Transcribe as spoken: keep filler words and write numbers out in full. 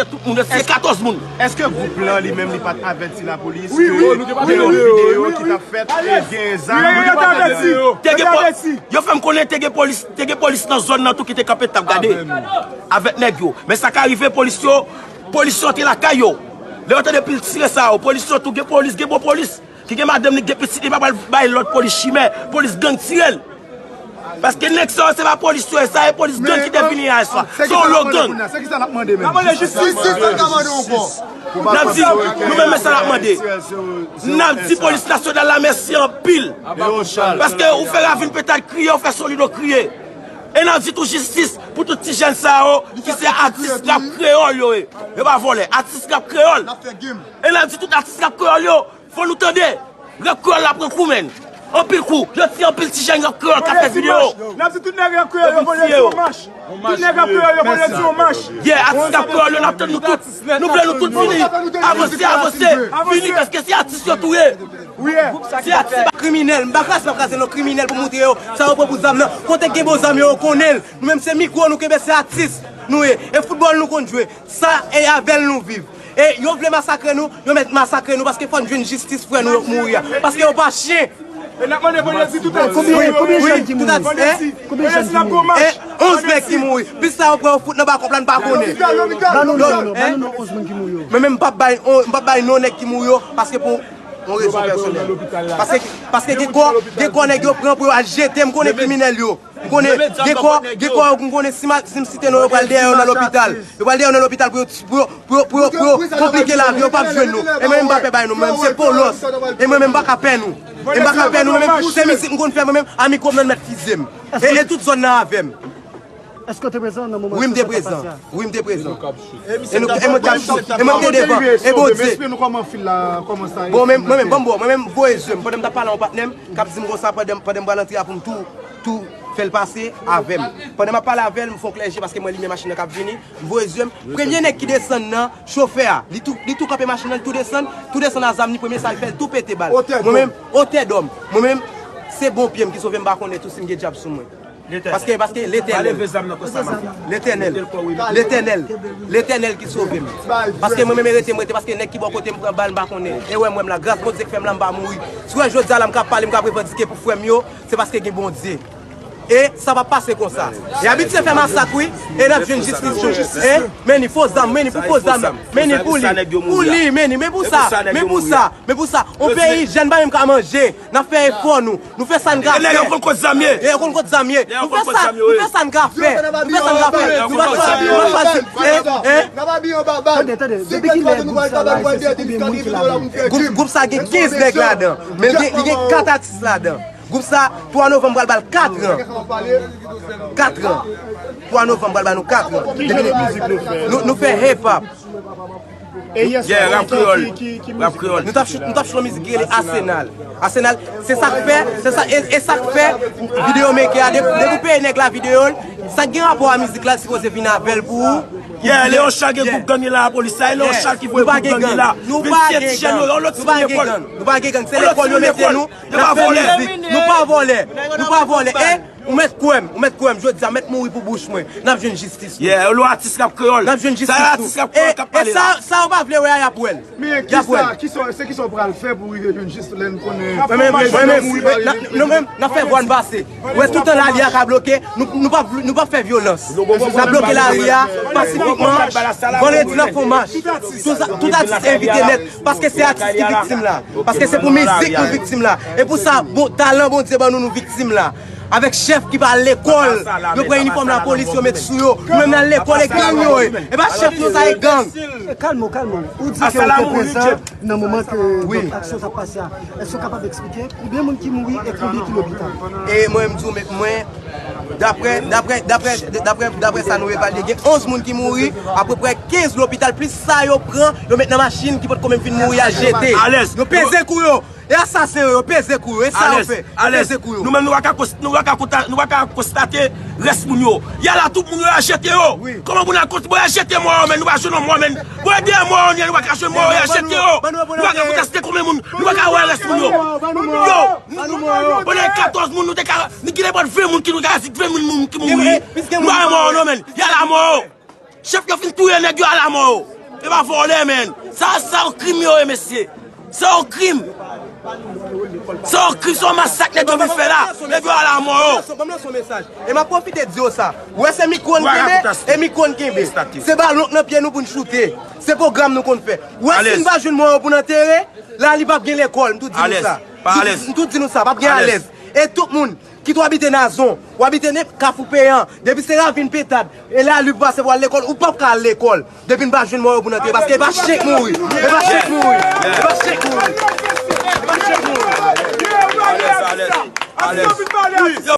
Tout moun, se katòz moun. Èske gwoup lan li menm li pa t avèti lapolis ke gen yon videyo ki t ap fèt e gen zam? Te gen po- Yo fè m konnen te gen polis, te gen polis nan zòn nan tou ki te kanpe t ap gade avèk nèg yo. Men sa ka rive, polis yo, polis yo te lakay yo. Lè yo tande pil tire sa yo, polis yo tou, gen polis, gen bon polis ki gen madanm li, gen pitit li, pa pral bay lòt polis chimè, polis gang tire l. Paske nèg sa yo se pa polis yo ye, sa e polis gang ki te vini yè swa. Se yon lòt gang. Se kisa n ap mande menm? N ap mande jistis. Jistis, sa n ka mande ankò. N ap di, nou menm, men sa n ap mande. N ap di polis nasyonal la mèsi anpil. Paske ou fè Ravin Petad kriye, ou fè Solido kriye. E n ap di tou jistis pou tout ti jèn sa yo ki se atis rap kreyòl yo ye. Yo pa vòlè, atis rap kreyòl. E n ap di tout atis rap kreyòl yo, fò nou tande. Rap kreyòl la pran kou, menn. Anpil kou. Yo tiye anpil ti jèn rap kreyòl k ap fè videyo. N ap di tout nèg rap kreyòl yo vòlè di yon mach. Tout nèg rap kreyòl yo vòlè di yon mach. Yeah, atis rap kreyòl yo, n ap tann nou tout. Nou vle nou tout vini. Avanse, avanse. Vini, paske se atis yo touye. Se atis. Kriminèl, m pa kraze, m ap kraze non, kriminèl pou moutre yo sa yo pran pou zam nan. Kote gen bon zam yo, yo konnen l. Nou menm se mikwo nou kenbe, se atis nou ye. E foutbòl nou konn jwe. Sa e avè l nou viv. E yo vle masakre nou, yo mèt masakre nou paske fò n jwenn jistis frè nou yo k mouri a. Paske yo pa chen. E n ap mande Bondye di tout atis yo. Konbyen, konbyen jèn ki mouri? Konbyen jèn ki mouri? E onz nèg ki mouri. Plis sa yo pran yo fout nan bakòp la, n pa konnen. Ban nou non, non, ban nou non onz moun ki mouri yo. Men menm m p ap bay, m p ap bay non nèg ki mouri yo paske pou yon rezon pèsonèl. Paske, paske gen kò, gen kò nèg yo pran pou yo al jete, m konnen kriminèl yo. M konnen gen kò, gen kò yo m konnen si ma, si m site non yo pral dèyè yo nan lopital. Yo pral dèyè yo nan lopital pou yo, pou yo, pou yo, pou yo, pou yo konplike lavi yo, yo p ap jwenn nou. E mwen menm m pa pè bay non, mwen menm se polos. E mwen menm m pa ka pè nou. E m pa ka pè nou, mwen menm se mizik m konn fè, mwen menm a mikwo m nan mèt fize m. E, e tout zòn nan avè m. Èske w te prezan nan moman sa t ap pase a? Wi, m te prezan. Wi, m te prezan. E nou, e mwen t ap, e mwen te devan. E Bondye. Bon, men, mwen menm, ban m bo, mwen menm voye zye m. Pandan m t ap pale a yon patnè m, k ap di m konsa, pandan, pandan m pral antre a pou m tou, tou fè l pase avè m. Pandan m ap pale avè l, m fè yon klè je paske m wè limyè machin nan k ap vini. M voye zye m. Premye nèg ki desann nan, chofè a. Li tou, li tou kanpe machin nan, li tou desann. Tou desann a zam li, premye sa l fè, l tou pete bal. Mwen menm, otè dòm. Mwen menm, se bon pye m ki sove m, pa konnen tou si m gen dyab sou mwen. Paske, paske Letènèl. Letènèl. Letènèl. Letènèl ki sove m. Paske mwen menm rete, m rete, paske nèg ki bò kote m pran bal, m pa konnen. E wè m, wè m la, gras Bondye k fè m la, m pa mouri. Si w wè jodi a la, m ka pale, m ka revandike pou frè m yo, se paske gen Bondye. E sa p ap pase konsa. E abitye fè masak, wi. E n ap jwenn jistis tou. E, men ni fo zam, men ni pou fo zam. Men ni pou li. Pou li, men ni, men pou sa, men pou sa. Men pou sa, yon peyi jèn pa menm ka manje. N ap fè efò nou. Nou fè sa n ka fè. E nèg yo konn kot zam ye. E yo konn kot zam ye. Nou fè sa, nou fè sa n ka fè. Nou fè sa n ka fè. Nou pa chwazi, nou pa chwazi. E, e. N ap abiye anba bal. Tande, tande. Depi kilè gwoup sa la, e se konbyen moun ki ladan l? Gwoup, gwoup sa gen kenz nèg ladan. Men li gen, li gen kat atis ladan. Gwoup sa, twa novanm pral ba l kat an. Kat an. Twa novanm pral ba nou kat an. Depi nou, nou fè hip hop. Yeah, rap kreyòl. Rap kreyòl. Nou t ap choute, nou t ap choute yon mizik ki rele Asenal. Asenal, se sa k fè, se sa, e, e sa k fè videyo meke a, depi, depi w peye nèg la videyo l, sa k gen rapò a mizik la, l sipoze vin avè l pou ou. Yeah, Leon Charles gen gwoup gang li la, lapolis la, e Leon Charles ki voye gwoup gang li la. Vin tiye ti jèn yo, yon lòt timoun lekòl. Nou pa gen gang, se lekòl yo mete nou, n ap fè mizik. Nou pa vòlè, nou pa vòlè. E Ou mèt kwè m, ou mèt kwè m, jodi a, mèt mouri pou bouch mwen. N ap jwenn jistis nou. Yeah, lo atis rap kreyòl. N ap jwenn jistis nou. Sa atis rap kreyòl k ap pale la. E sa, sa yo pa vle wè a, y ap wè l. Men kisa, kisa, se kisa w pral fè pou rive jwenn jistis lè n konnen... Mwen menm, mwen menm, nou menm, n ap fè vwa n pase. Ou wè, toutan lari a ka bloke, nou, nou p ap, nou p ap fè vyolans. N ap bloke lari a pasifikman. Vandredi, n ap fè yon mach. Tout sa, tout atis envite nèt, paske se atis ki viktim la. Paske se pou mizik nou viktim la. E pou sa, bon, talan Bondye ban nou, nou viktim la. Avèk chèf ki pa al lekòl, yo pran inifòm lapolis, yo met sou yo. Nou menm n al lekòl, e gang yo ye. E pa chèf nou sa, e gang. Kalme w, kalme w. Ou di ke ou te prezan nan moman ke, donk, aksyon sa pase a. Èske w kapab eksplike? Konbyen moun ki mouri e konbyen ki lopital? E mwen, m di w, men mwen, daprè, daprè, daprè, daprè, daprè sa nou evalye, gen onz moun ki mouri, apeprè kenz lopital, plis sa yo pran, yo met nan machin ki potko menm fin mouri a jete. Yo peze kou yo. E asasen yo, yo peze kou yo. E sa yo fè. Yo peze kou yo. Nou menm, nou pa ka konst-, nou pa ka konta-, nou pa ka konstate rès moun yo. Y a la, tout moun yo, y a jete yo. Kòman pou n al kont-, bon, y a jete mò yo, men nou pa jwenn yon mò, men. Bon, e dèyè mò yo, nou pa ka jwenn mò yo, y a jete yo. Nou pa ka kontate konbyen moun, nou pa ka wè rès moun yo. Yo, nou, pandan katòz moun, nou te ka, ni ki nenpòt ven moun ki nou ka di ven moun, moun ki mouri. Nou pa wè mò yo, non, men. Y a la mò yo. Chèf yo fin touye nèg yo alamò yo. E pa vòlè, menn. Sa, sa yon krim yo ye, mesye. Se yon krim. Se yon krim, se yon masak nèg yo vin fè la. Nèg yo alamò yo. Ban m lanse yon mesaj. E m ap pwofite di yo sa. Ou wè se mikwo n kenbe, e mikwo n kenbe. Se balon k nan pye nou pou n choute. Se pwogram nou konn fè. Ou wè si n pa jwenn mò yo pou n antere, la li p ap gen lekòl. M tou di nou sa. M tou di nou sa, p ap gen alèz. E tout moun ki tou abite Nazon, ou abite ne Kafou Peyan, depi se Ravin Pentad, e la li pase pou al lekòl, ou p ap ka al lekòl. Depi n pa jwenn mò yo pou n antere, paske e pa chen k mouri. E pa chen k mouri. E pa chen k mouri. E pa chen k mouri. Alèz, alèz, alèz.